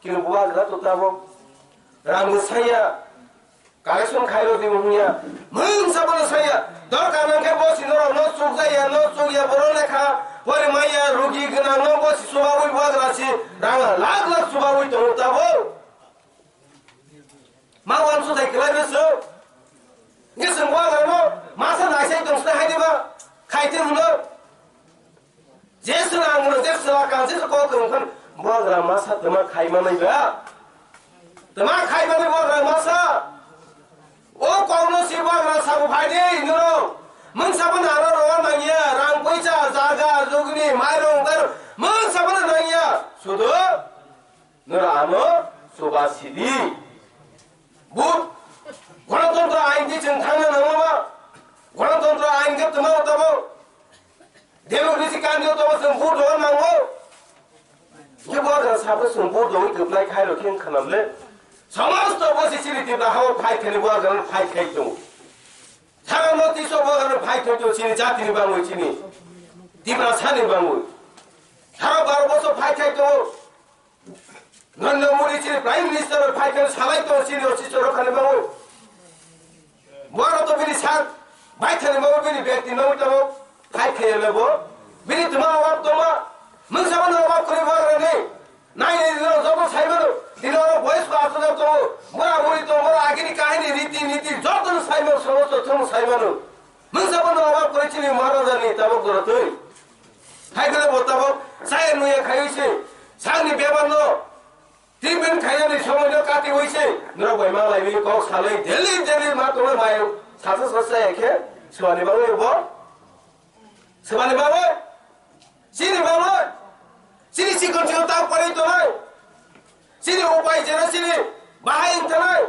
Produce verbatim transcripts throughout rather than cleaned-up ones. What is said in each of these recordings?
Kini bubagra to tabok. Rang bo saya. Collection khairo di wngya. Mungsa bono saya. Dorkar nang khe bo si norok no chukjaya, no chukya, borok lekha pori maya, rugi gwnang no bo si chubawi bubagra si rang lakh lakh chubawi tongo tabok. Ma wan su thai kwlai bwswk. Nge chwng bubagra no masa naisai tong sna hai diba. Khai te hwno. Je sila ang no, je sila kang, je kok kwrwng phan, bubagra masa twma khai manai ba? Twma khai manai bubagra masa? O kokno si bubagra sabu phai di, norok. Mungsa bo naro rowa nangya, rang poisa, jaga, jugni, mairung, dar, mungsa bo nangya. Sudu, norok ano, suba sidi. Bu, Ganatantra ain di chwng thangna nangma ba? Ganatantra ain khe twma tabo? Democracy country o tongo, chwng vote rwna nango. Khe bo rwna sabo chwng vote rwwi kwplai khai rw khe wngkha na le? Somosto bo si chini Tipra hao fight khaini bo rwna fight khai tongo. Sara no tiso bo rwna fight khai tongo chini jatini bangwi chini. Tiprasani bangwi. Sara baro bosor fight khai tongo. Narendra Modi chini Prime Minister bai phai khe salai tongo chini o chichoro khani bagwi. Boro to bini sak bai thani bagwi bini bekti nangwi tongo. Phai khe le bo. Bini tuma obab tongma. Mungsa mano obab kuri bo rani. Nai nai no joto sai mano. Dino oro boys ko aswk tongo. Mura muri tongo. Mura agini kahini riti niti joto no sai mano. Somosto thung sai mano. Mungsa mano obab kuri chini Maharajani tabok doro twi. Hai khe bo tabok chaya nuya khai se. Sangni bebak no. Treatment khainani somoino kati wi se, norok bai ma lai bini kok salai, daily, daily ma tongwi mai, sasa sasa ya khe, swbani bagwi bo, swbani bagwi, chini bagwi, chini sikon sikon ta pori tonai, chini upai jena chini bahai wng thanai,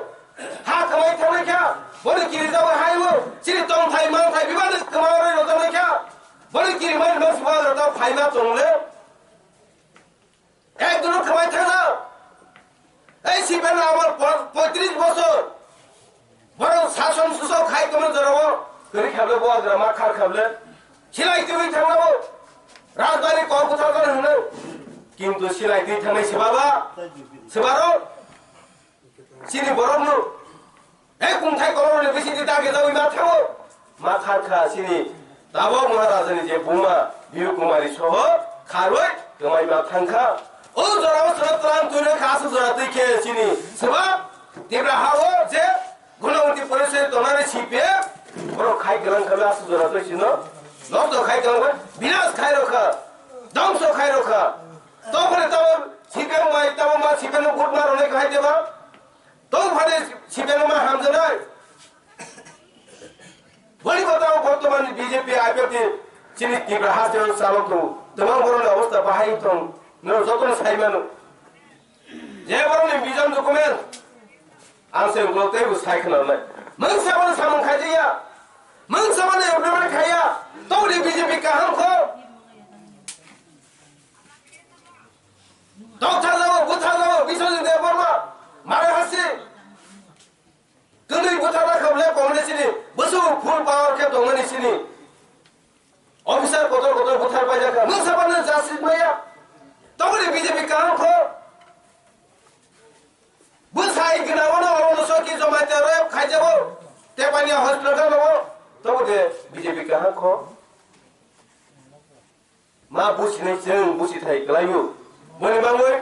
ha khamai thanai kha, boni kiri jabo hai bo, chini tongthai manthai bibani kwma rwi rw thanai kha, boni kiri mai no swbani rw ta phaima tong le. Ekdino khamai thangna. Ei C P M amol po-, poitris bosor. Borok sason susok khai tongma jorao. Kwrwi khable bo agra ma khar khable. Silai twi thangna bo. Rajbari kok bwthar jar hwnwi. Kintu silai twi thangnai se baba. Se baro. Chini borokno, e kungthai kolorni bisingtwi dagi dagwi ma thango. Ma thar kha chini tabok Maharajani je buma Biru Kumari soho kharwi kwmai ma thang kha. O jorao chwla tlang twi rw kha, aswk jora twi khe chini swbak Tipra ha-o je Gunawanti Porishad tongnani C P M borok khai kwlang kha, aswk jora twi chino nosto khai kwlang kha, binas khai rw kha, dongso khai rw kha. Tongphani tamo C P M bai tamo ma C P M no vote ma rwnai khai deba? Tong phani sibeno ma hamjanai. Boni kotao bortoman B J P I P F T chini Tipra hasteo chalok tongo. Tobang borokni obostha bahai tong. Norok jotono sai mano. Je borokni vision document ang se ulo teibo sai khna nai. Mungsa bono samung khai ya. Mungsa bono implement khai ya. Tongni B J P kaham kho. Tokthar jabo, buthar jabo, Biswajit Debbarma. Mare hasi. Kwnwi bwtharna kha bwle communist ni bwswk full power khe tongmani sini. Officer kotor kotor bwthar paijak kha. Nwng saban nwng justice maya. Tongmani B J P kaham kho. Bwsai gwnangwano oro no soki Jamatia rep khaijabo. Tepania hospital no. Tongmani B J P kaham kho. Ma businai chwng busithai kwlaio. Boni bagwi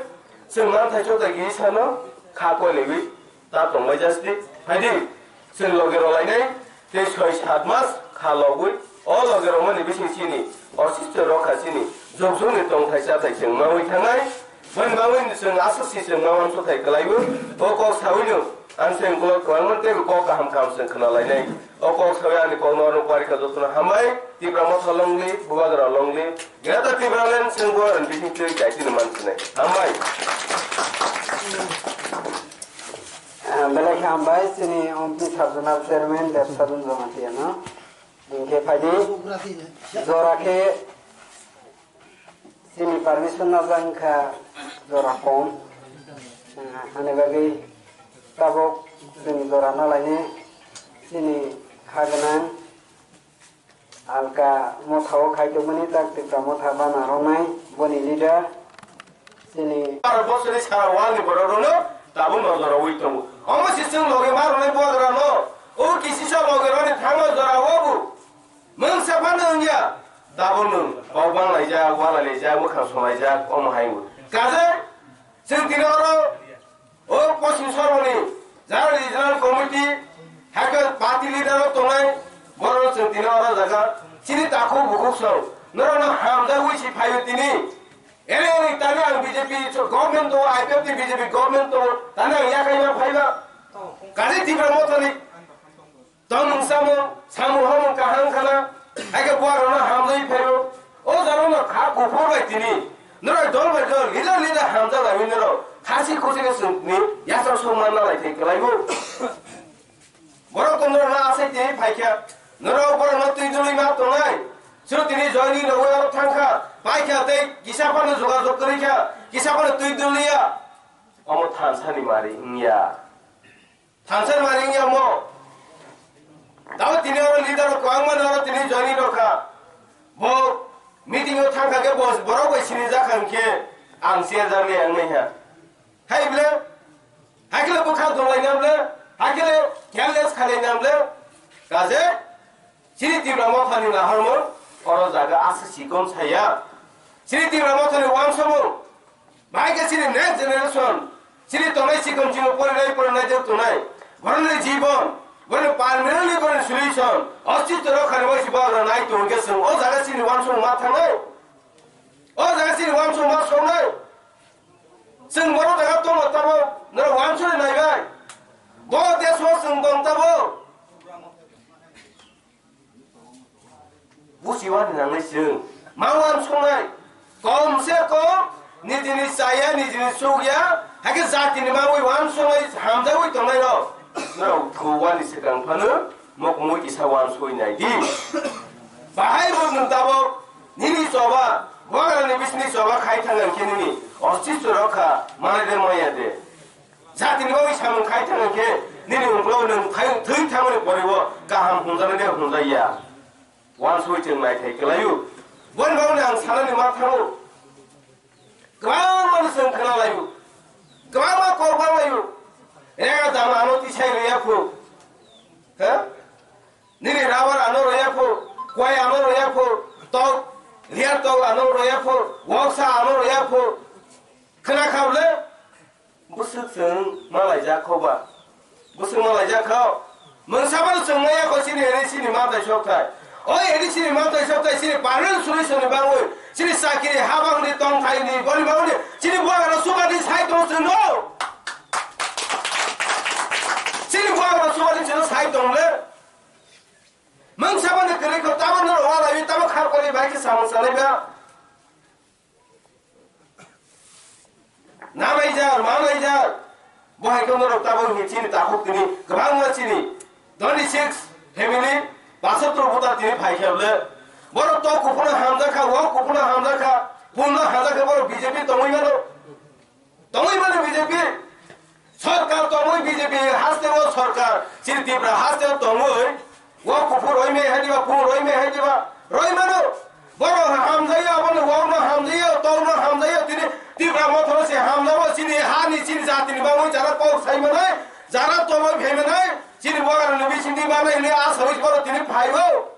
chwng manthai chotai gwi sano kha koilaigwi ta tongbai jasti. Phaidi chwng loge rolainai tei soi sat mas kha logwi o loge romani bising chini osischo rokha chini jokjokni tongthai chathai chwng maui thangnai. Boni bagwi chwng aswk si chwng ma uansukthai kwlaio. O kok sawino ang chwng ulo kwbangma teibo kok kaham kaham chwng khwnalainai. O kok sawi ani kokno oro parikha jotono hambai. Tipra Motha longli, Bubagra longli, Greater Tipraland chwng bo bising twi daitino mansinai. Hambai. Ah, belai khe hambai chini Ompi Sub Zonal Chairman Debsadon Jamatia no. Hinkhe phaidi jora khe chini permission no jang kha jora kom. Ah, ani bagwi tabok chwng jora no laini chini kha gwnang. Alka Motha o khai tongmani tak Tipra Motha bana rwnai boni leader. Chini. Bharat borsoni sara world ni borok rokno tabuk no jora wi tongo. Omo se chwng logi ma rwnai buagra no. O kisisa logi roni thango jora o bu. Mungsa phano wngya. Tabuk nwng kok bang laijak, walai laijak, mwkhang song laijak, omo hai wng. Kaje chwng tini oro o Poschim Sormoni jara regional committee, haikhe party leader o tongnai, borok chwng tini oro jaga chini takhuk bukhuk song norokno hamjagwi si phaio tini. Ele ele tani ang B J P so government tongo, I P F ni B J P government tongo, tani ang yakai ma phaiba. Kaje Tipra Mothani tongmung samung, samung hamung kaham khana, haikhe buarokno hamjagwi phaio. O jagano kha kuphur bai tini norok dol bai dol, leader leader hamjak lawi norok khasi khusi khe chwngni yachak songma nalai thai kwlaibo. Borok to norokno asai twi phaikha, norok borokno twi dului ma tongnai. Chwng tini joining rogwi oro thangkha, paikha tei kisa phano jogajog kwrwikha, kisa phano twi duliya. Omo thansani mari wngya. Thansani mari wngya omo. Tamo tini oro leader rok kwbangma no oro tini joining rokha. Bo meeting o thangkha khe bo borok bai sinijak kha hwnkhe ang chair jakliya wngnaiha. Hai ble, hai khe le bwkha dolainam le, hai khe le careless khalainam le. Kaje, chini Tipra Mothani naharmung, oro jaga aswk chikon saya. Chini Tipra Mothani uansukmung, bahai khe chini next generation, chini tongnai chikon chikon porinai porinai jwk tongnai. Borokni jibon, borokni permanently borokni solution, ostitw rokha ni waisi bagra nai tong khe chwng o jaga chini uansukmung ma thangnai. O jaga chini uansukmung ma songnai. Chwng borok jaga tongo tamo norok uansuknai naibai. Bo desh o chwng tong tamo. Buchiwani nangnai chwng ma uansuknai. Kom se kom nijini chaya, nijini chukya, hakhe jatini mangwi uansuknai hamjagwi tongnai rok. Norok thuwani swkang phano mokongwi kisa uansukwi nai di. Bahai bo nwng tabok nini choba, buagrani bisini choba khai thang khe nini ostitw rokha manai de maya de. Jatini bagwi samung khai thang khe nini uklok nwng thai-, thwi thangmani poribo kaham hwnjaknai de hwnjakya. Uansukwi chwng naithai kwlaio. Boni bagwino ang sanani ma thango. Kwbangma no chwng khna laio. Kwbangma kok bang laio. Rega dama ano tisai rwya phu. Ha? Nini rabar ano rwya phu. Kwai ano rwya phu. Tok, riyar tok ano rwya phu. Woksa ano rwya phu. Khna kha bole? Bwswk chwng ma laijak kho ba? Bwswk ma laijak kho? Mungsa bai chwng maya kho chini A D C ni mantai sokthai. O A D C ni mantai sokthai chini permanent solution ni bagwi, chini chakiri habang ni tongthai ni boni bagwi chini buagra sugar ni sai tong chwng no. Chini buagra sugar ni chwng sai tong le. Mungsa bai kwrwi kho tamo no wala wi tamo khar kori bai khe samung salai ba. Nalaijak, malaijak. Bo hai khe norok tabuk ni chini takhuk tini kwbangma chini twenty six family, basattro voter tini phai khe le. Borok to kuphuna hamjak kha, o kuphuna hamjak kha, punno hamjak kha borok B J P tongwi mano. Tongwi mano B J P. Sorkar tongwi B J P haste o sorkar, chini Tripura haste o tongwi. O kuphur roi me hai diba, phung roi me hai diba, roi mano. Borok hamjaiya, abono wokno hamjaiya, tokno hamjaiya, tini Tipra Mothano se hamjao, chini hani, chini jatini bagwi jara kok sai manai, jara tongwi phai manai, chini buagrani bisingni manai hwnwi asawi borok tini phaibo.